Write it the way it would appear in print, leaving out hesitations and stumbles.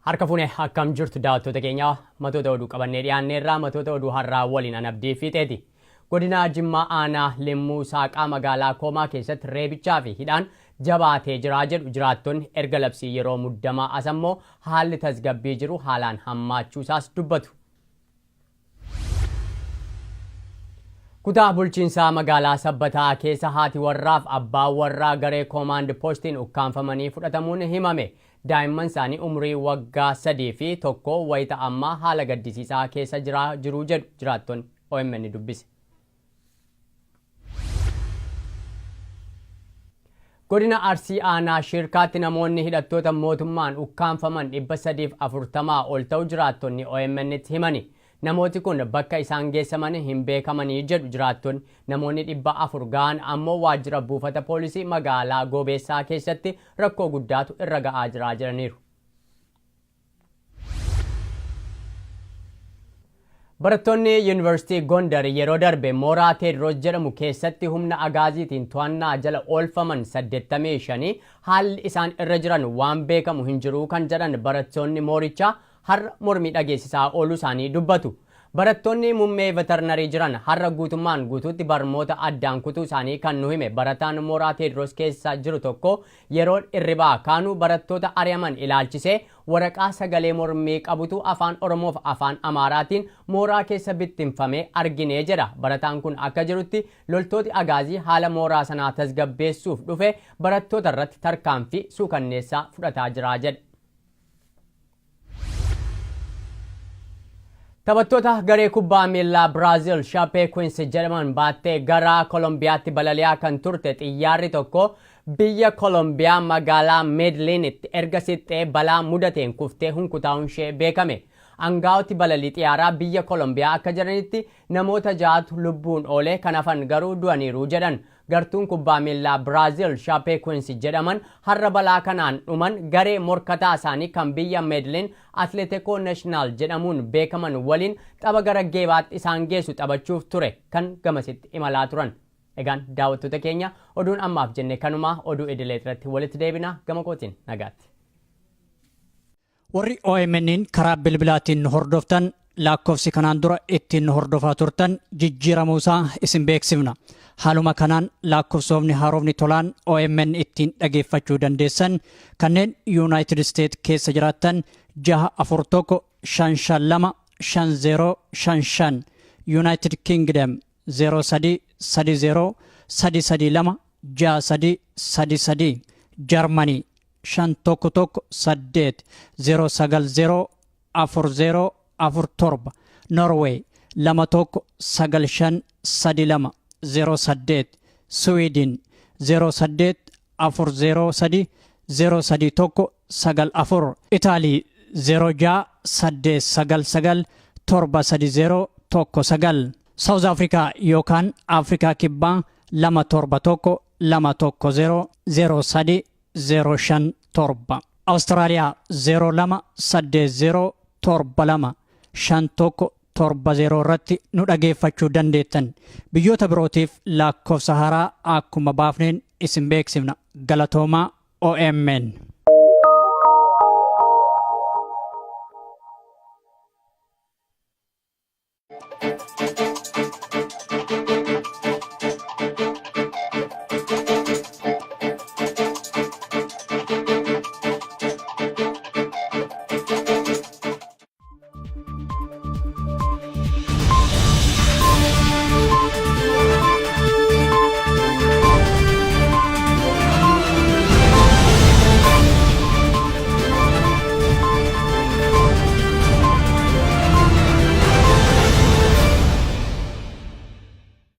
Harka fuune akkam jirtu daawwattoota keenya, matoota oduu qabannee dhiyaanneerraa matoota oduu har'aa waliin an Abdii Fiixeeti. Godina Jimmaa aanaa Limmuu Saaqaa magaalaa Koomaa keessatti reebichaa fi hidhaan jabaatee jira jedhu jiraattonni. Erga labsii yeroo muddamaa as ammoo haalli tasgabbii jiru haalaan hammaachuu isaas dubbatu. Kutaa bulchiinsaa magaalaa Sabbataa keessa haati warraaf abbaan warraa garee koomaand poostiin ukkaanfamanii fudhatamuun himame. Daa'imman isaanii umurii waggaa 3 fi 1 wayita ammaa haala gaddisiisaa keessa jiru jedhu jiraattonni OMN dubbise. Godina Arsii aanaa Shirkaatti namoonni hidhattoota mootummaan ukkaanfaman 340 ol ta'u jiraattonni OMN'tti himani. Namooti kun bakka isaan geessaman hin beekamanii jedhu jiraattonni. Namoonni 400 ga'an ammoo waajjira buufata poolisii magaalaa Goobeessaa keessatti rakkoo guddaatu irra ga'aa jira jedhaniiru. Barattoonni Yuunivarsiitii Gondar yeroo darbe mooraa Teedroos jedhamu keessatti humna agaaziitiin to'annaa jala oolfaman 85 haalli isaan irra jiran waan beekamu hin jiru kan jedhan barattoonni moorichaa har'a mormii dhageessisaa ooluu isaanii dubbatu. Barattoonni muummee veterinarii jiran har'a guutummaan guutuutti barmoota addaan kutuu isaanii kan nu hime barataan mooraa Teedroos keessa jiru tokko, yeroo irribaa kaanu barattoota ari'aman ilaalchisee waraqaa sagalee mormii qabutu afaan Oromoof afaan Amaaraatiin mooraa keessa bittinfamee argine jedha. Barataan kun akka jirutti loltooti agaazii haala mooraa sanaa tasgabbeessuuf dhufe barattoota irratti tarkaanfii suukanneessaa fudhataa jira jedha. Taphattoota garee kubbaa miillaa Biraazil Chapecoense jedhaman baattee gara Kolombiyaatti balali'aa kan turte xiyyaarri tokko biyya Kolombiyaa magaalaa Meedliinitti erga siqxee balaa mudateen kuftee hunkutaa'uun ishee beekame. Angaa'oti balalii xiyaaraa biyya Kolombiyaa akka jedhanitti namoota ja'atu lubbuun oolee kan hafan garuu du'aniiru jedhan. Gartuun kubbaa miillaa Biraazil Chapecoense jedhaman har'a balaa kanaan dhuman garee morkataa isaanii kan biyya Medellin Atletico Nacional jedhamuun beekaman waliin tapha gara geebaatti isaan geessu taphachuuf ture kan gamasitti imalaa turan. Egaan daawwattoota keenya, oduun ammaaf jenne kanumaa. Oduu idilee irratti walitti deebina, gama kootiin nagaatti. Warri OMN'n karaa bilbilaatiin nu hordoftan, lakkoofsi kanaan dura ittiin nu hordofaa turtan jijjiiramuusaa isin beeksifna. Haaluma kanaan lakkoofsoofni haarofni tolaan OMN ittiin dhageeffachuu dandeessan, kanneen United States keessa jiraattan 641 552 5055, United Kingdom 03 30 332 63 33, Germany 5 1 1 8 0 9 0 4 0 4 7, Norway 2 1 9 5 3 2 0 8, Sweden 0 8 4 0 3 0 3 1 9 4, Italy 0 6 8 9 9 7 3 0 1 9, South Africa yookaan Afrikaa Kibbaa 2 7 1 2 1 0 0 3 0 5 7, Awustiraaliyaa 0 2 8 0 7 2 5 1 7 0 irratti nu dhageeffachuu dandeettan. Biyyoota birootiif lakkoofsa haaraa akkuma baafneen isin beeksifna. Galatoomaa, OMN.